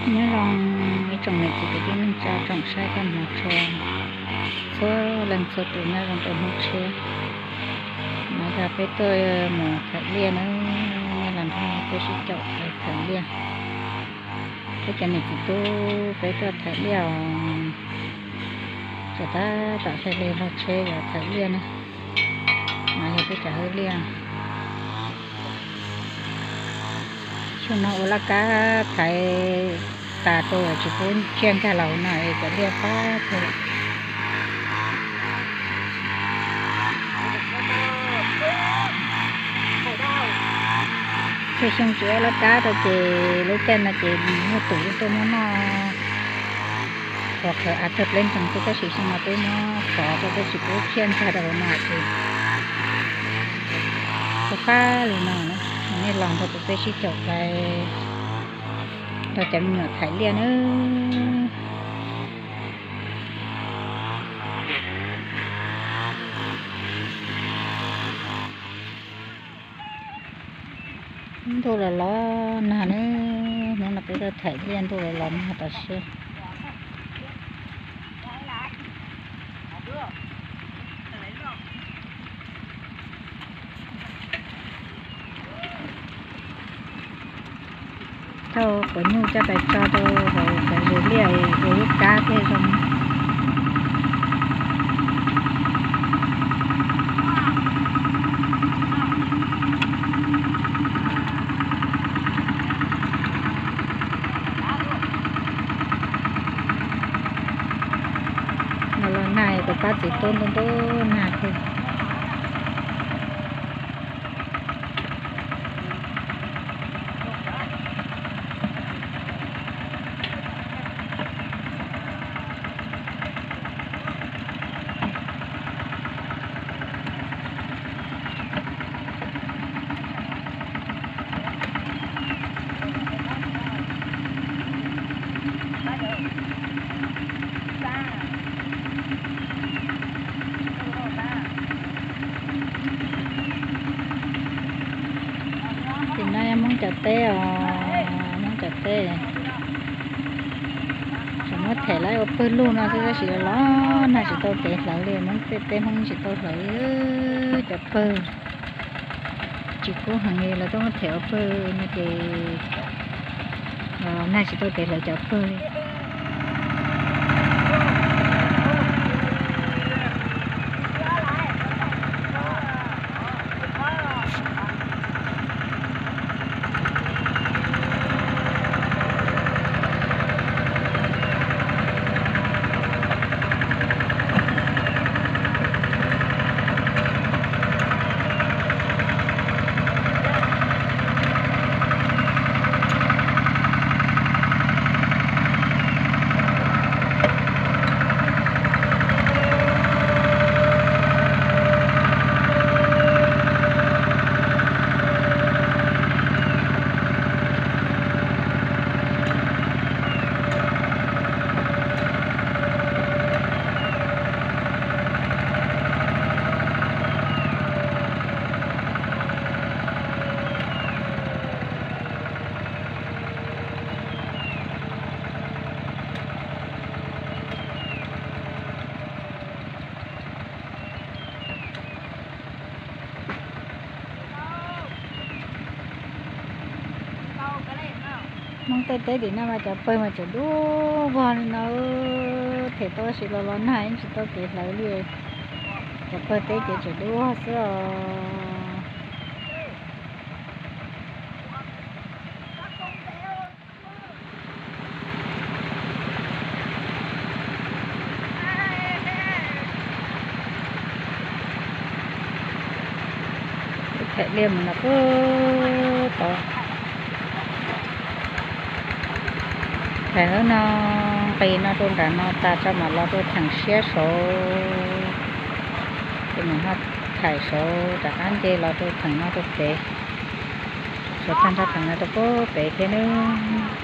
Nyob zoo ib tsoom niam txiv kwv tij neej tsa tsoom saib kab mos tshua, txhua leej txhua tus nyob zoo rau hnub tshiab. No yog peb tuaj mus thaiv liaj na, nej los nrog peb sib caum thaiv liaj. Peb cov niam txiv tub peb tuaj thaiv liaj os. Txawm tab tom txog li log tsheb yuav thaiv liaj na. No yog peb cov hawb liaj. Xyoo no ua laj kab thaiv tas rau tsis pub tsiaj nkag los no es cov liaj fab kawg. Txhua xyoo tsis ua laj kab rau ces lub caij no ces muaj tus tuaj muab noj. Qhov qhawv av tawg pleb ntsees xwb tab sis xyoo no peb muab thov rau peb tsis pub tsiaj nkag rau hauv no ces fab fab li no. Nej los nrog kuv peb sib caum pais nrog cov me nyuam thaiv liaj nawb. Ntuj los los nag ne, hnub no peb tuaj thaiv liaj ntuj los los nag tas siab. Coj quav nyuj coj pais tso rau hauv cov zes liaj ua lub kab thiaj zoo. Los los nag tus pab txiv tub ntuj ntuj nag kawg. Tim no yog Hmoob cov teb os, Hmoob cov teb. Tseem muab them lawv ua pawg lug no xwb tab sis los los nag tsis tau kev hlawv li, Hmoob tej teb Hmoob tsis tau hlawv li cov pawg. Tsis kub heev li lawv tuaj muab them ua pawg no ces los nag tsis tau kev hlawv cov pawg li. Hmoob tej teb tim no mas cov pawg mas tseem dub vog li no, them tau tab sis los los nag yeej tsis tau kev hlawv li. Cov pawg teb ces tseem dub vog xwb os. Them liaj mus no puag tod. Them hauv no, nqis no rau nram no tas tso mam los rau theem siab saud, ces mam ho thaim saud rov qab nce los rau theem no rau pem. Suav tag nrho theem no rau puag pem thiab nawb.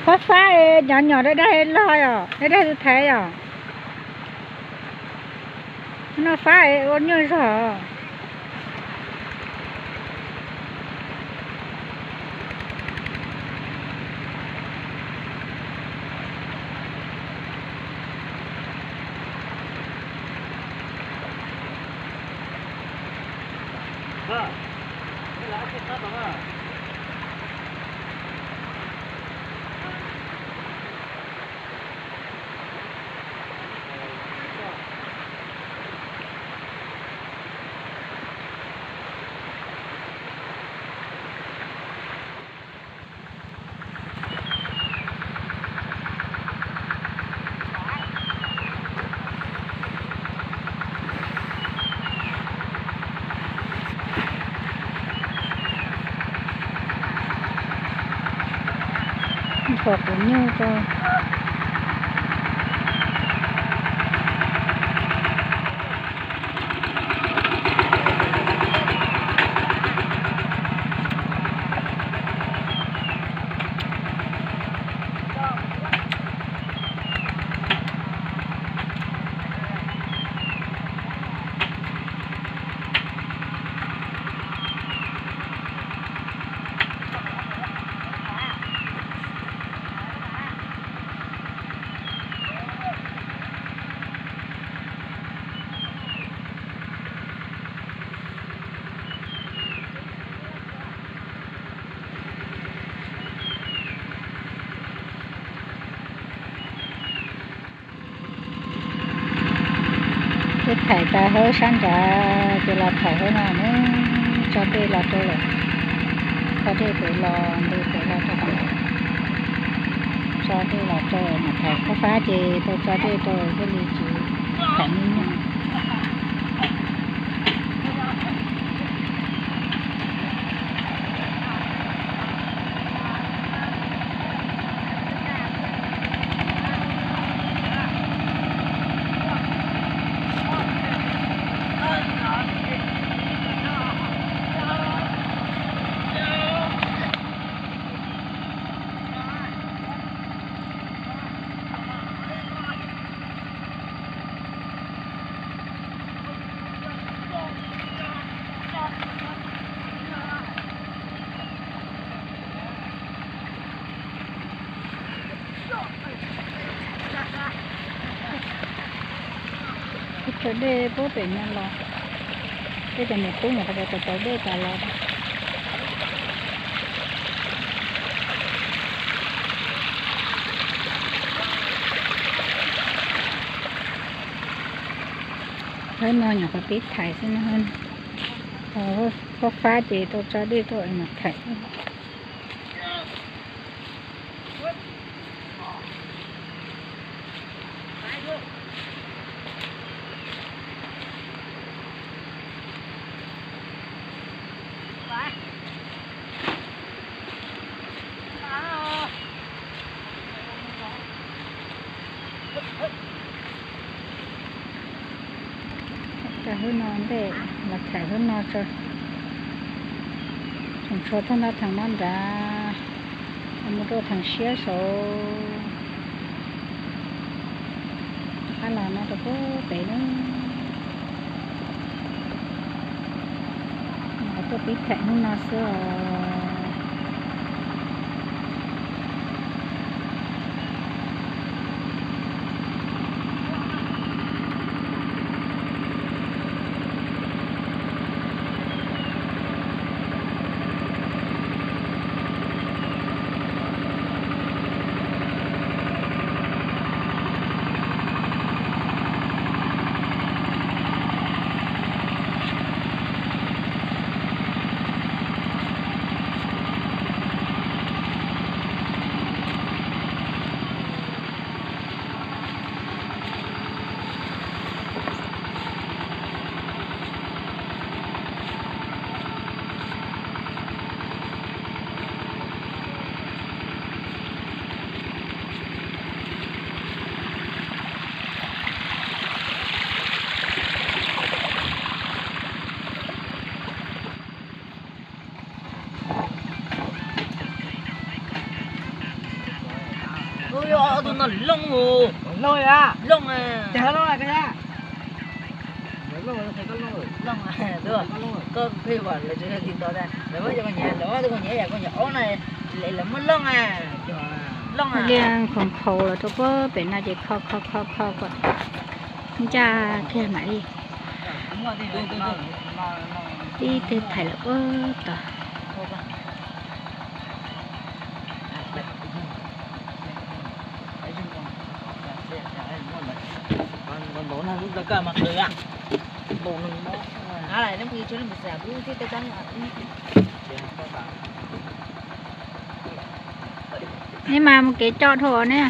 Fab fab, nyom nyom dab dag log yom, dab dag tus thaiv yom. Noj fab ua nyuaj zog. Pom quav nyuj rau. Twb thaim tas hauv sab nrad ces los thaim hauv no na, tso dej los rau lawm, tso dej pem los nti pem los rau qhov ntawd, tso dej los rau mas thaim qab fab ces tau tso dej rau thiaj li tsis thaim nyuaj nyuaj. Tso dej puag pem no los, tej cov niam tub nyuam qhuav tau tau dej tas los. Hauv no nyuam qhuav pib thaim xwb no, qab fab ces tau tso dej tuaj mas thaim. Thaum hwb no ntej los thaum hwb no tso, tseem tshuav thaj no theem no nrad, mus rau theem siab saud. Rov qab los no rau puag pem na. Tuaj pib thaum hwb no xwb os. Tus no looj, looj, looj, cas looj a. Koj pom lawv tsis yog tib nto tas, lawv muab cov koj nyiam, lawv muab tus koj nyiam yam koj nyiam aub na, lawv muab looj a, looj a. Liaj khoom khaus los rau pem no ces kho kho kho kho kom ncaj kiag mam li tib teg thaiv lawm puag tod. Neb mas mus kev coj dhau ne.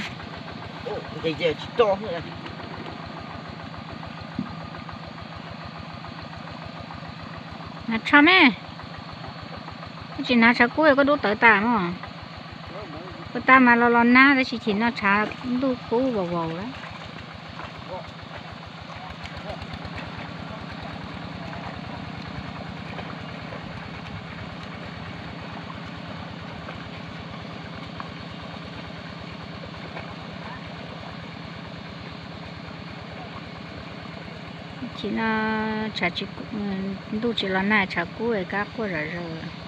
Hnav tsho me, koj tsis hnav tshav kub koj dub tawv tas mog. Ua tas mas los los nag tab sis chim no tshav ntuj kub vau vau lawm. Chim no tshav, ntuj tsis los nag tshav kub kab quaj zom zaws.